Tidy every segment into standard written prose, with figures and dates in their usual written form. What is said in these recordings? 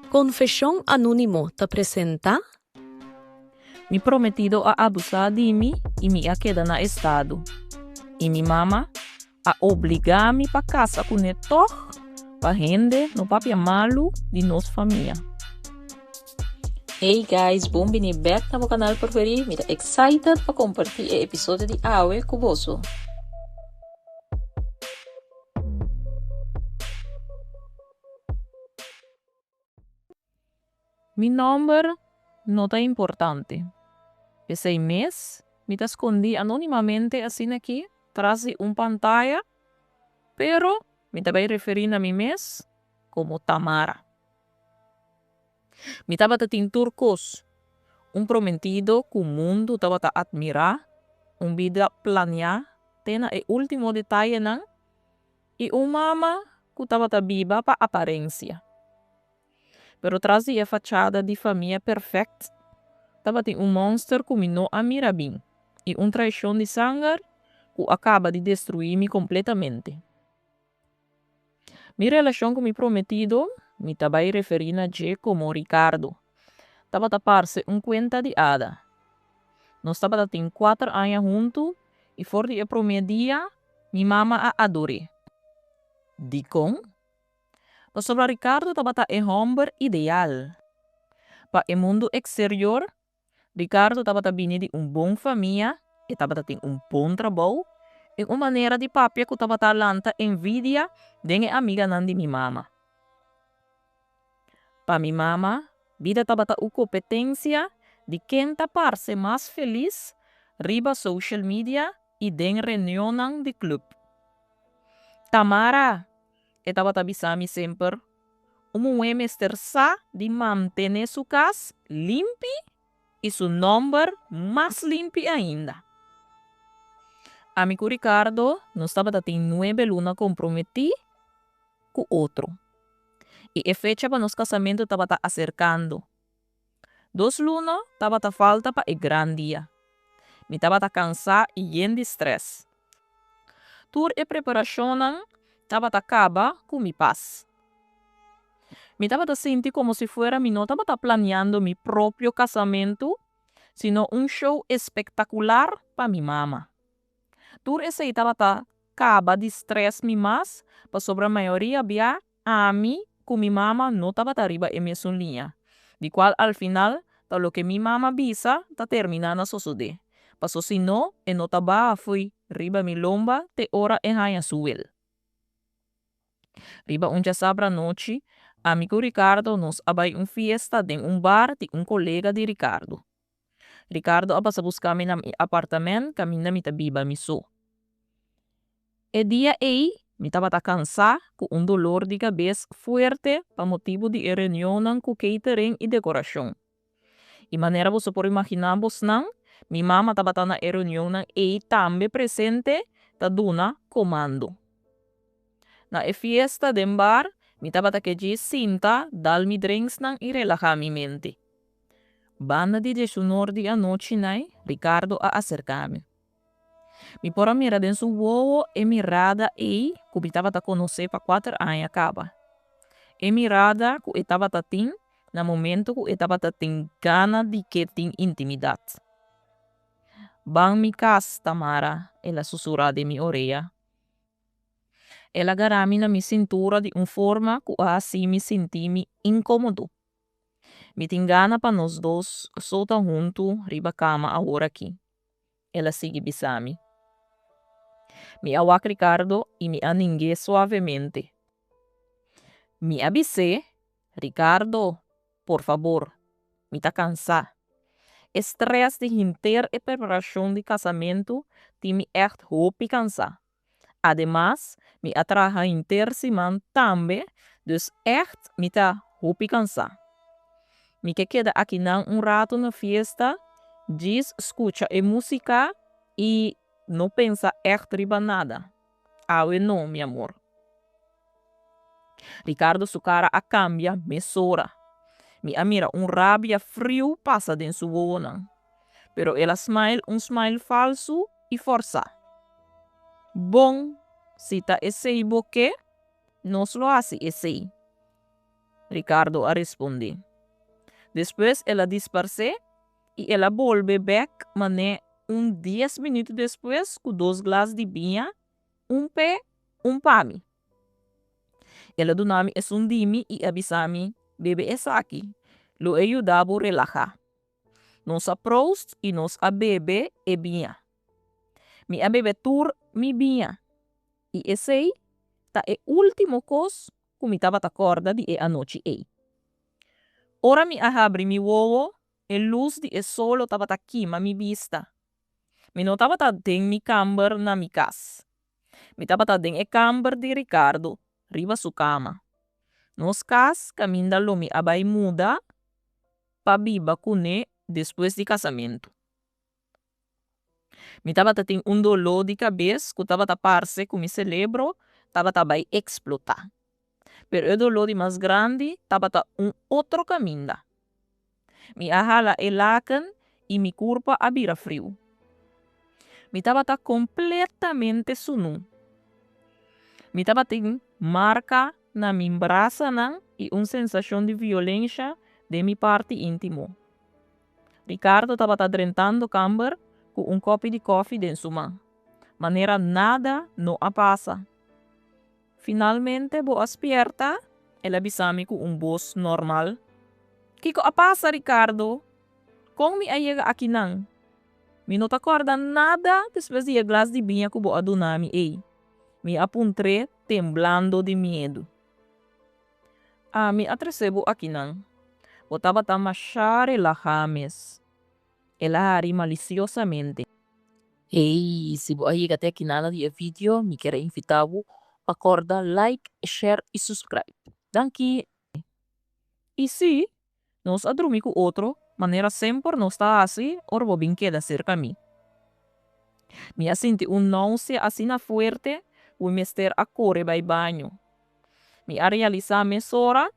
Konfeshon Anónimo ta presentá. Mi prometido a abusá di mi i mi a keda na estado. I mi mama a obligá mi pa kasa kuné tòg pa hende no papia malu di nos famia. Hey guys, bon bini bek na bo kanal preferí. Mi ta excited pa kompartí e episodio di awe ku boso. Mi nòmber no ta importante. P'esei mes mi ta skondí anónimamente asin'akí tras di un pantaya, pero mi ta bai referí na mi mes komo Tamara. Mi tabata tin tur kos, un promentido ku mundu tabata atmirá, un bida planiá te na e último detayenan i un mama ku tabata biba pa aparensia. Pero tras di e fachada di famia perfèkt tabatin un mònster ku mi no a mira bin i un traishon di sanger ku a kaba di destruí mi kompletamente. Mi relashon ku mi prometido, mi ta bai referí na dje komo Ricardo, tabata parse un kuenta di ada. Nos tabata tin kuater aña huntu i for di e promé dia mi mama a ador'é. Dikon? Pasobra Ricardo tabata e hòmber ideal. Pa e mundu eksterior, Ricardo tabata bini di un bon famia, e tabata tin un bon trabou i un manera di papia ku tabata lanta envidia den e amiganan di mi mama. Pa mi mama, bida tabata un kompetensia di ken ta parse mas felis riba social media i den reunionnan di klup. Tamara, e tabata bisa mi semper, un muhé mester sa di mantené su kas limpi i su nòmber mas limpi ainda. Ami ku Ricardo nos tabata tin nuebe luna komprometí ku otro i e fecha pa nos kasamentu tabata aserkando. Dos luna tabata falta pa e gran dia. Mi tabata kansá i yen di strès. Tur e preparashonnan tabata kaba ku mi pas. Mi tabata sinti komo si fuera mi no tabata planiando mi propio kasamentu, sino un show espektakular pa mi mama. Tur esei tabata kaba di strès mi mas pasobra mayoria bia Ami ku mi mama no tabata riba e mesun liña, di kual al final ta loke mi mama bisa ta terminá na sosodé, paso si no e no ta baha fo'i riba mi lomba te ora e haña su wil. Riba un djasabra anochi, ami ku Ricardo nos a bai un fiesta den un bar di un kolega di Ricardo. Ricardo a pasa buska mi na mi apartamènt kaminda mi ta biba mi so. E dia ei mi tabata kansá ku un dolor di kabes fuerte pa motibu di e reunionnan ku catering i dekorashon. I manera boso por imaginá bosnan, mi mama tabata na e reunionnan ei tambe presente ta duna komando. Na e fiesta den bar mi tabata ke djis sinta, dal mi drinksnan i relahá mi mente. Banda di diesunor di anochi nai, Ricardo a aserká mi. Mi por a mira den su wowo e mirada ei ku mi tabata konosé pa kuater aña kaba. E mirada ku e tabata tin na momento ku e tabata tin gana di ke tin intimidat. Ban mi kas, Tamara, el a susurá den mi orea. El a gara mi na mi sintura di un forma ku a hasi mi sinti mi inkómodo. Mi tin gana pa nos dos so ta huntu riba kama aworakí. El a sigui bisa mi. Mi a wak Ricardo i mi a ning'é suavemente. Mi a bis'é, Ricardo, por fabor, mi ta kansá. E strès di henter e preparashon di kasamentu tin mi ègt hopi kansá. Ademas, mi a traha henter siman tambe, dus ègt mi ta hopi kansá. Mi ke keda akinan un ratu na fiesta, djis skucha e músika i no pensa ègt riba nada. Awe no, mi amor. Ricardo su kara a kambia mesora. Mi a mira un rabia friu pasa den su wowonan. Pero el a smile un smile falsu i fòrsá. Bon, si ta esei bo ke, nos lo hasi esei. Ricardo a respondé. Despues el a disparsé i el a bolbe bèk manera un dies minüt despues ku dos glas di biña, un p'e, un pa mi. El a duna mi esun di mi i a bisa mi, Bebe esaki, lo e yuda bo relahá. Nos a proost i nos a bebe e biña. Mi a bebe tur mi biña i esei ta e último kos ku mi tabata kòrda di e anochi ei. Ora mi a habri mi wowo, e lus di e solo tabata kima mi bista. Mi no tabata den mi kamber na mi kas. Mi tabata den e kamber di Ricardo, riba su kama. Nos kas kaminda lo mi a bai muda pa biba kuné despues di kasamentu. Mi tabata tin un doló di kabes ku tabata parse ku mi selebro tabata bai eksplotá. Pero e doló di mas grandi tabata un otro kaminda. Mi a hala e laken i mi kurpa a bira friu. Mi tabata kompletamente sunú. Mi tabatin marka na mi brasanan i un sensashon di violensha den mi parti íntimo. Ricardo tabata drentando kamber ku un kòpi di kòfi den su man, manera nada no a pasa. Finalmente bo a spierta? El a bisa mi ku un bos normal. Kiko a pasa, Ricardo? Kon mi a yega akinan? Mi no ta kòrda nada despues di e glas di biña ku bo a duna mi ei, mi a puntr'é temblando di miedu. Ami a trese bo akinan. Bo tabata masha relahá mes. El a hari malisiosamente. Hey, si bo a yega te akinana di e video, mi kier a invita bo pa kòrda like, share i subscribe. Danki! I sí, nos a drumi ku otro manera semper nos ta hasi ora bo bin keda serka mi. Mi a sinti un nausea asina fuerte ku mi mester a kore bai baño. Mi a realisá mesora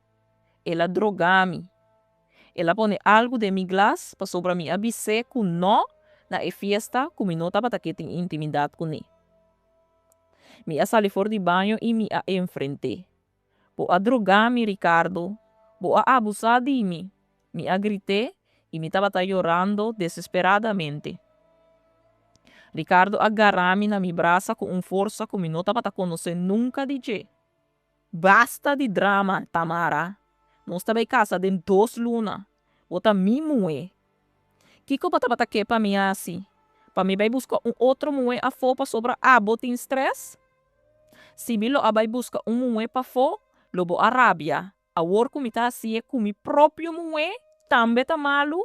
el a drogá mi. El a pone algu den mi glas pasobra mi a bis'é ku nò na e fiesta ku mi no tabata ke tin intimidat kuné. Mi a sali for di baño i mi a enfrent'é. Bo a drogá mi, Ricardo. Bo a abusá di mi! Mi a grit'é i mi tabata yorando desesperadamente. Ricardo a gará mi na mi brasa ku un forsa ku mi no tabata konosé nunka di dje. Basta di drama, Tamara. Nos ta bai kasa den dos luna. Bo ta mi muhé. Kiko bo tabata ke pa mi hasi? Pa mi bai buska un otro muhé afó pasobra abo tin strès? Si mi lo a bai buska un muhé pafó, lo bo a rabia. Awor ku mi ta hasié ku mi propio muhé tambe ta malu?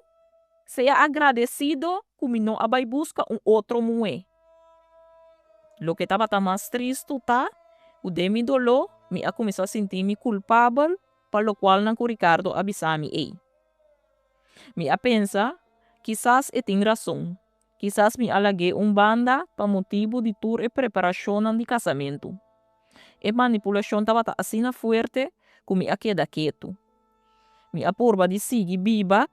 Sea agradesido ku mi no a bai buska un otro muhé. Loke tabata mas tristu ta ku den mi doló mi a kuminsá sinti mi kulpabel pa lokualnan ku Ricardo a bisa mi ei. Mi a pensa, kisas e tin rason. Kisas mi a lag'é un banda pa motibu di tur e preparashonnan di kasamentu. E manipulashon tabata asina fuerte ku mi a keda ketu. Mi a purba di sigui biba,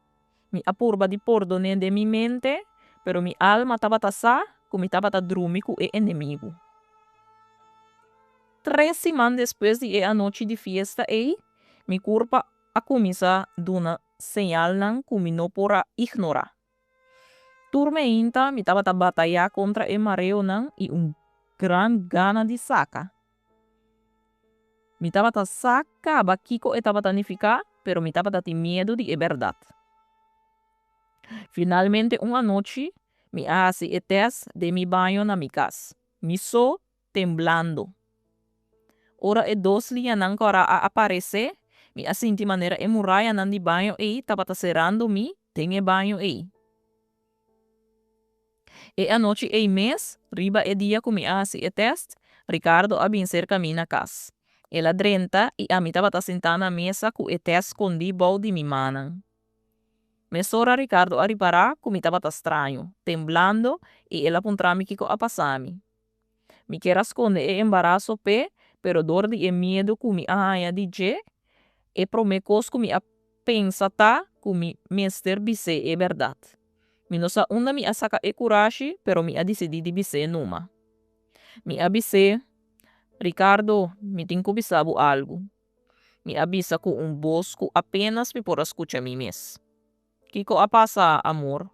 mi a purba di pordon'é den mi mente, pero mi alma tabata sa ku mi tabata drumi ku e enemigu. Tres siman despues di e anochi di fiesta ei, mi kurpa a kuminsá duna señalnan ku mi no por a ignorá. Tur meinta mi tabata batayá kontra e mareonan i un gran gana di saka. Mi tabata sa kaba kiko e tabata nifiká, pero mi tabata tin miedu di e bèrdat. Finalmente un anochi mi a hasi e tèst den mi baño na mi kas, mi so temblando. Ora e dos liñanan kòrá a aparesé, mi a sinti manera e murayanan di baño ei tabata serando mi den e baño ei. E anochi ei mes, riba e dia ku mi a hasi e tèst, Ricardo a bin serka mi na kas. El a drenta i ami tabata sintá na mesa ku e tèst skondí bou di mi mannan. Mesora Ricardo a ripará ku mi tabata straño, temblando i el a puntra mi kiko a pasa mi. Mi kier a skonde e embaraso p'e, pero dor di e miedu ku mi a haña di dje, e promé kos ku mi a pensa ta ku mi mester bis'é e bèrdat. Mi no sa unda mi a saka e kurashi, pero mi a disidí di bis'é numa. Mi a bis'é, Ricardo, mi tin ku bisa bo algu. Mi a bisa ku un bos ku apénas mi por a skucha mi mes. Kiko a pasa, amor?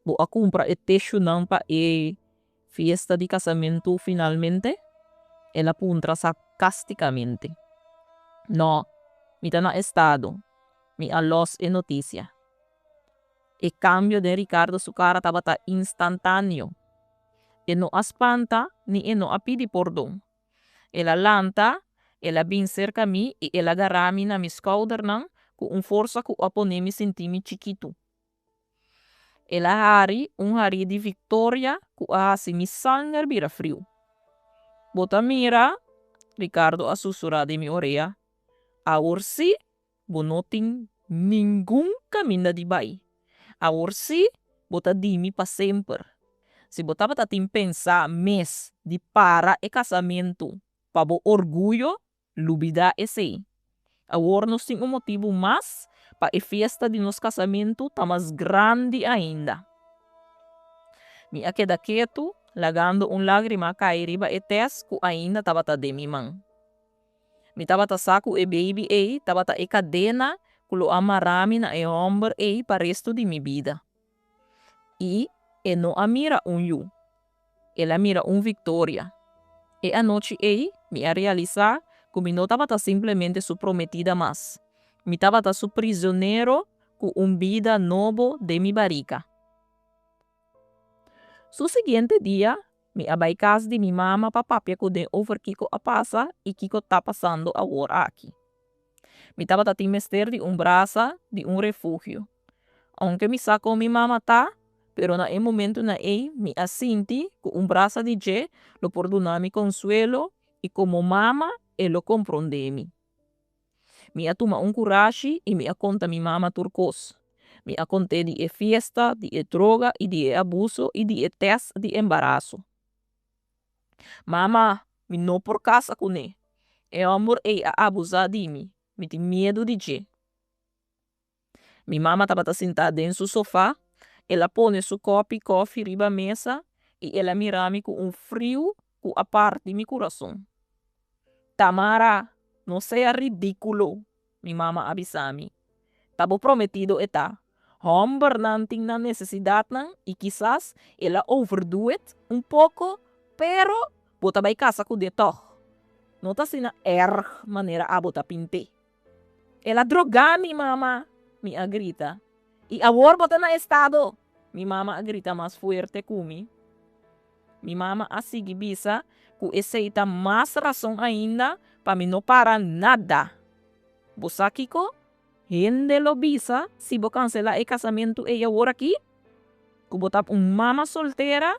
Bo a kumpra e teshunan pa e fiesta di kasamentu finalmente? El a puntra sarkástikamente. Nò, mi ta na estado. Mi a lòs e notisia. E kambio den Ricardo su kara tabata instantáneo. E no a spanta ni e no a pidi pordon. El a lanta, el a bin serka mi i el a gara mi na mi skoudernan ku un forsa ku a pone mi sinti mi chikitu. El a hari un harí di viktoria ku a hasi mi sanger bira friu. Bo ta mira? Ricardo a susurá den mi orea. Awor sí Bo no tin ningun kaminda di bai. Awor sí bo ta di mi pa semper. Si bo tabata tin pensá mes di para e kasamentu pa bo orguyo, lubidá esei. Awor nos tin un motibu mas pa e fiesta di nos kasamentu ta mas grandi ainda. Mi a keda ketu, lagando un lágrima kai riba e tès ku ainda tabata den mi man. Mi tabata sa ku e baby ei tabata e kadena ku lo a mara mi na e hòmber ei pa restu di mi bida. I e no a mira un yu. El a mira un viktoria. E anochi ei mi a realisá ku mi no tabata simplemente su prometida mas. Mi tabata su prizonero ku un bida nobo den mi barika. Su siguiente dia mi a bai kas di mi mama pa papia ku den over kiko a pasa i kiko ta pasando awor aki. Mi tabata tin mester di un brasa, di un refugio. Ounke mi sa kon mi mama ta, pero na e momentunan ei mi a sinti ku un brasa di dje lo por duna mi konsuelo i komo mama e lo komprondé mi. Mi a tuma un kurashi i mi a konta mi mama tur kos. Mi a kont'é di e fiesta, di e droga i di e abuso i di e tèst di embaraso. Mama, mi no por kasa kuné. E hòmber ei a abusá di mi. Mi tin miedu di dje. Mi mama tabata sintá den su sofá, el a pone su kòpi kòfi riba mesa i el a mira mi ku un friu ku a parti mi kurason. Tamara, no sea ridíkulo, mi mama a bisa mi. Ta bo prometido e ta. Hòmbernan tin nan nesesidatnan i kisas el a overdo it un poko, pero bo ta bai kasa kuné tòg. No ta asina èrg manera abo ta pint'é. El a drogá mi, mama! mi a grita. I awor bo ta na estado! mi mama a grita mas fuerte ku mi. Mi mama a sigui bisa ku esei ta mas rason ainda pa mi no para nada. Bo sa kiko hende lo bisa si bo kanselá e kasamentu ei awor aki? Ku bo ta un mama soltera,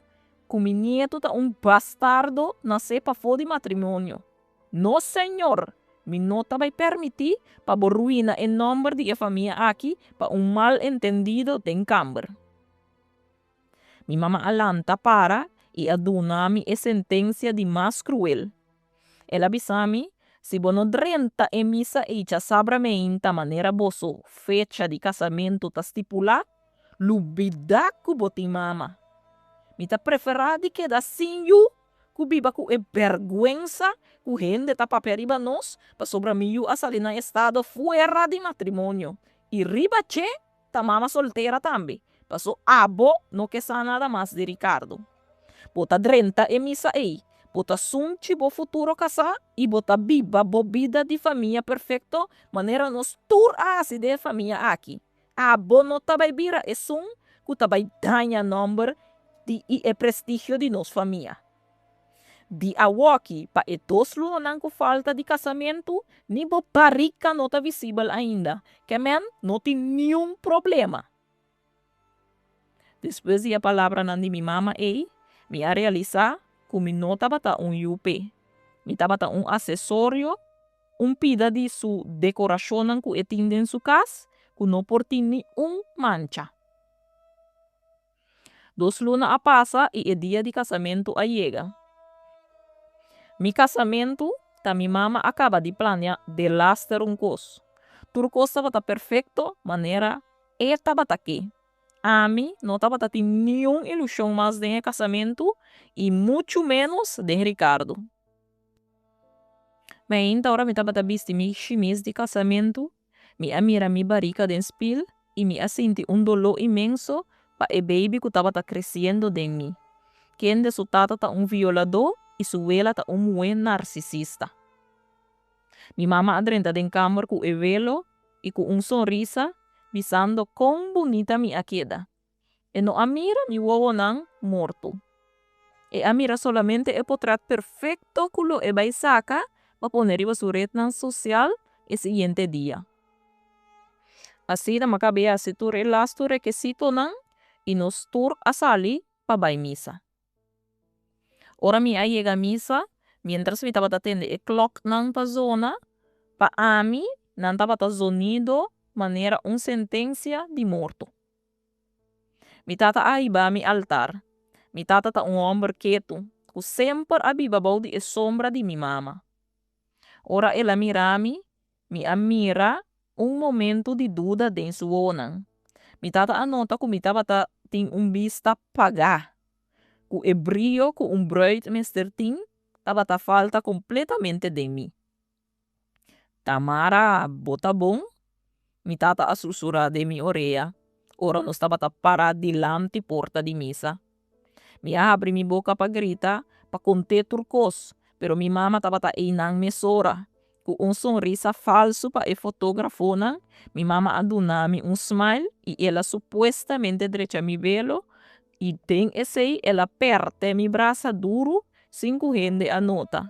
ku mi nietu ta un bastardo nasé pafó di matrimonio. No señor! Mi no ta bai permití pa bo ruina e nòmber di e famia aki pa un mal entendido den kamber. Mi mama a lanta para i a duna mi e sentensia di mas kruel. El a bisa mi, Si bo no drenta e misa ei djasabra meinta manera boso fecha di kasamentu ta stipulá, lubidá ku bo tin mama. Mi ta preferá di keda sin yu ku biba ku e bèrgwensa ku hende ta papia riba nos pasobra mi yu a sali na estado fuera di matrimonio i riba dje ta mama soltera tambe paso abo no ke sa nada mas di Ricardo. Bo ta drenta e misa ei, bo ta sunchi bo futuro kasá i bo ta biba bo bida di famia perfekto manera nos tur a hasi den e famia aki. Abo no ta bai bira esun ku ta bai daña nòmber di i e prestigio di nos famia. Di awoki pa e dos lunanan ku falta di kasamentu, ni bo barika no ta visibel ainda, ke men no tin niun problema. Despues di e palabranan di mi mama ei, mi a realisá ku mi no tabata un yu p'e. Mi tabata un asesorio Un pida di su dekorashonnan ku e tin den su kas ku no por tin ni un mancha. Dos luna a pasa i e dia di kasamentu a yega. Mi kasamentu ta mi mama a kaba di plania delaster un kos. Tur kos tabata perfekto manera e tabata ke. Ami no tabata tin niun ilushon mas den e kasamentu i muchu ménos den Ricardo. Mainta ora mi tabata bisti mi shimis di kasamentu, mi a mira mi barika den spil i mi a sinti un doló inmenso pa e beibi ku tabata kresiendo den mi, kende su tata ta un violadó i su wela ta un muhé narsisista. Mi mama a drenta den kamber ku e welo i ku un sonrisa, bisando kon bunita mi a keda. E no a mira mi wowonan morto. E a mira solamente e potrèt perfekto ku lo e bai saka pa pone riba su retnan sosial e siguiente dia. Asina mi a kaba e hasi tur e lastu rekesitonan i nos tur a sali pa bai misa. Ora mi a yega misa, miéntras mi tabata tende e klòknan ta zona, pa ami nan tabata zonido manera un sentensia di morto. Mi tata a hiba mi altar. Mi tata ta un hòmber ketu, ku semper a biba bou di e sombra di mi mama. Ora el a mira mi, mi a mira un momentu di duda den su wowonan. Mi tata a nota ku mi tabata tin un bista pagá, ku e brio ku un bruid mester tin tabata falta kompletamente den mi. Tamara, bo ta bon? Mi tata a susurá den mi orea ora nos tabata pará dilanti porta di misa. Mi a habri mi boka pa grita pa kont'é tur kos, pero mi mama tabata einan mesora. Ku un sonrisa falsu pa e fotógrafonan, mi mama a duna mi un smile i el a supuestamente drecha mi belo i den esei el a pèrtè mi brasa duru sin ku hende a nota.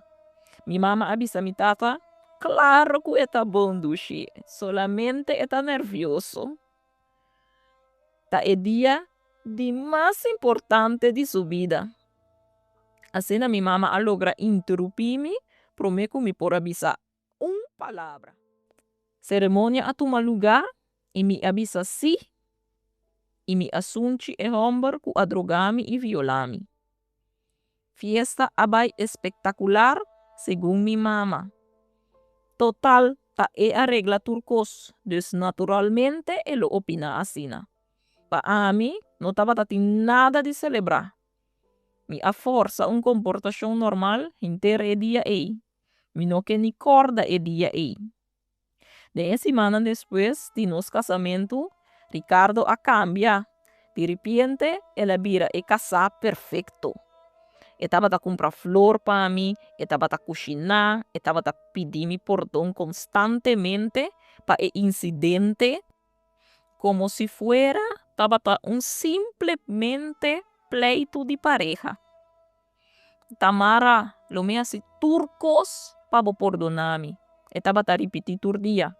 Mi mama a bisa mi tata, Klaro ku e ta bon, dushi, solamente e ta nèrvioso. Ta e dia di mas importante di su bida. Asina mi mama a logra interupí mi promé ku mi por a bisa un palabra. Seremonia a tuma lugá i mi a bisa sí i mi a sunchi e hòmber ku a drogá mi i violá mi. Fiesta a bai espektakular segun mi mama. Total ta e a regla tur kos, dus naturalmente e lo opiná asina. Pa ami no tabata tin nada di selebrá. Mi a forsa un komportashon normal henter e dia ei. Mi no ke ni kòrda e dia ei. Den e simannan despues di nos kasamentu, Ricardo a kambia. Di ripiente el a bira e kasá perfekto. E tabata kumpra flor pa mi, e tabata kushiná, e tabata pidi mi pordon konstantemente pa e insidente, komo si fuera tabata un simplemente pleitu di pareha. Tamara, lo mi hasi tur kos pa bo pordoná mi, e tabata ripití tur dia.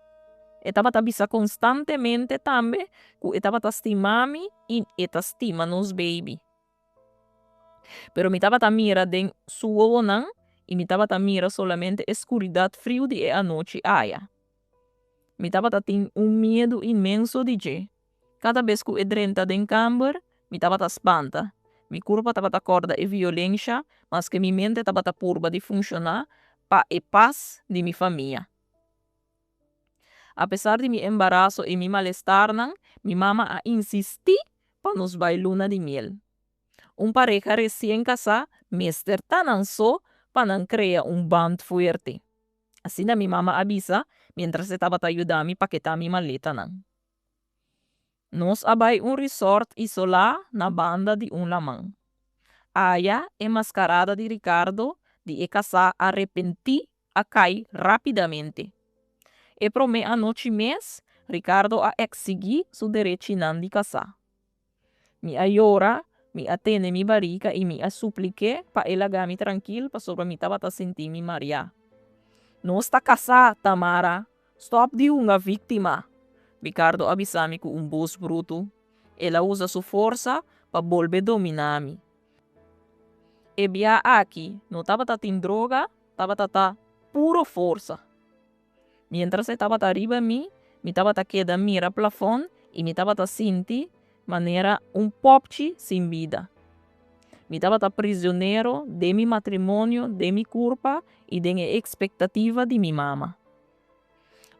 E tabata bisa konstantemente tambe ku e tabata stima mi i e ta stima nos beibi. Pero mi tabata mira den su wowonan i mi tabata mira solamente e skuridat friu di e anochi aya. Mi tabata tin un miedu inmenso di dje. Kada bes ku e drenta den kamber, mi tabata spanta. Mi kurpa tabata kòrda e violensha, maske mi mente tabata purba di funshoná pa e pas di mi famia. Apesar di mi embaraso i mi malestarnan, mi mama a insistí pa nos bai luna di miel. Un pareha resien kasá mester ta nan so pa nan krea un band fuerte. Asina mi mama a bisa miéntras e tabata yuda mi paketá mi maletanan. Nos a bai un resort isolá na banda di un laman. Aya e maskarada di Ricardo di e kasá arepentí a kai rápidamente. E promé anochi mes Ricardo a eksigí su derechinan di kasá. Mi a yora, mi a tene mi barika i mi a suplik'é pa e laga mi trankil pasobra mi tabata sinti mi mariá. Nos ta kasá, Tamara! Stòp di hunga víktima! Ricardo a bisa mi ku un bos brutu. El a usa su forsa pa bolbe dominá mi. E bia aki no tabata tin droga, tabata ta puro forsa. Miéntras e tabata riba mi, mi tabata keda mira plafòn i mi tabata sinti manera un pòpchi sin bida. Mi tabata prisionero den mi matrimonio, den mi kurpa i den e ekspektativa di mi mama.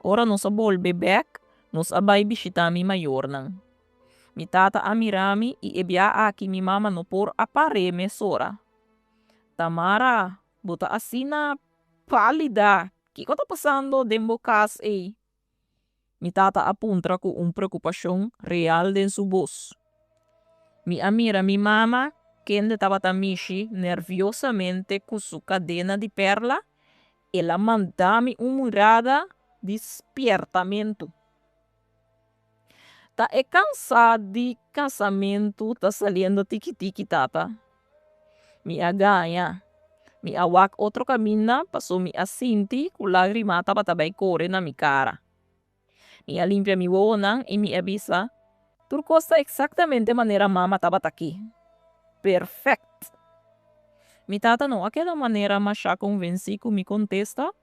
Ora nos a bolbe bèk, nos a bai bishitá mi mayornan. Mi tata a mira mi i e bia aki mi mama no por a par'é mesora. Tamara, bo ta asina pálida! Kiko ta pasando den bo kas ei? Mi tata a puntra ku un preokupashon real den su bos. Mi a mira mi mama, kende tabata mishi nerviosamente ku su kadena di perla, el a manda mi un mirada di spiertamentu. Ta e kansá di kasamentu ta saliendo tiki tiki, tata. Mi a gaña. Mi a wak otro kaminda paso mi a sinti ku lágrima tabata bai kore na mi kara. Mi a limpia mi wowonan i mi a bisa, Tur kos ta eksaktamente manera mama tabata ke. Perfèkt! Mi tata no a keda manera mashá konvensí ku mi kontesta,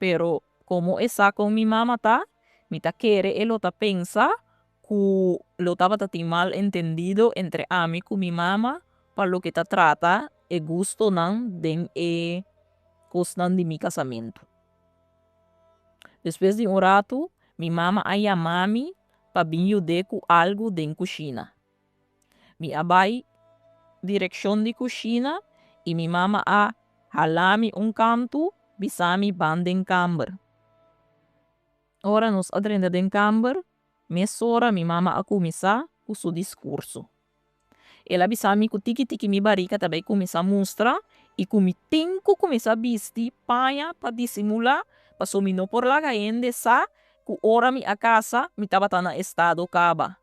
pero komo e sa kon mi mama ta, mi ta kere e lo ta pensa ku lo tabata tin mal entendido entre ami ku mi mama pa loke ta trata e gustonan den e kosnan di mi kasamentu. Despues di un ratu, mi mama a yama mi pa bin yud'é ku algu den kushina. Mi a bai direkshon di kushina i mi mama a hala mi un kantu bisa mi ban den kamber. Ora nos a drenta den kamber, mesora mi mama a kuminsá ku su diskurso. El a bisa mi ku tiki tiki mi barika ta bai kuminsá mustra i ku mi tin ku kuminsá bisti paña pa disimulá paso mi no por laga hende sa ku ora mi a kasa mi tabata na estado kaba.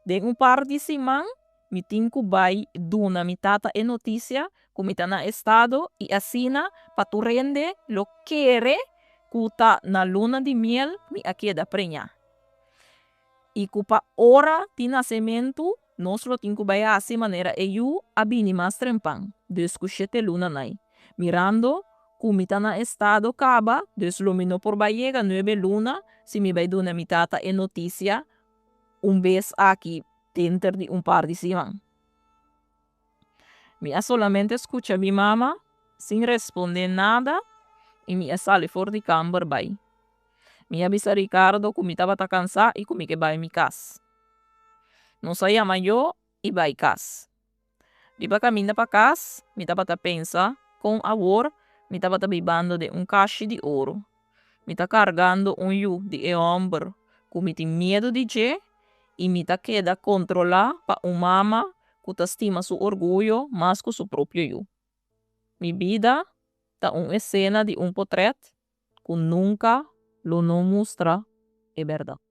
Den un par di siman mi tin ku bai duna mi tata e notisia ku mi ta na estado i asina pa tur hende lo kere ku ta na luna di miel mi a keda preñá. I ku pa ora di nasementu nos lo tin ku bai hasi manera e yu a bini mas trempan, dus ku shete luna nai. Mirando ku mi ta na estado kaba, dus lo mi no por bai yega nuebe luna si mi bai duna mi tata e notisia un bes aki denter di un par di siman. Mi a solamente skucha mi mama sin respondé nada i mi a sali for di kamber bai. Mi a bisa Ricardo ku mi tabata kansá i ku mi ke bai mi kas. Nos a yama yo i bai kas. Riba kaminda pa kas mi tabata pensa kon awor mi tabata bibando den un kashi di oro. Mi ta kargando un yu di e hòmber ku mi tin miedu di dje i mi ta keda kontrolá pa un mama ku ta stima su orguyo mas ku su propio yu. Mi bida ta un esena di un potrèt ku nunka lo no mustra e bèrdat.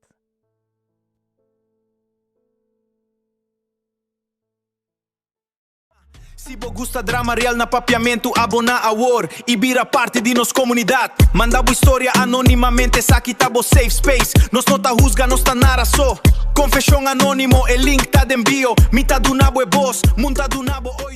Si bo gusta drama real na Papiamentu aboná awor i bira parti di nos komunidat. Manda bo historia anónimamente esaki ta bo safe space. Nos no ta husga, nos ta nara so. Konfeshon anónimo, e link ta den bio. Mi ta duna bo e bos, mun ta duna bo oido.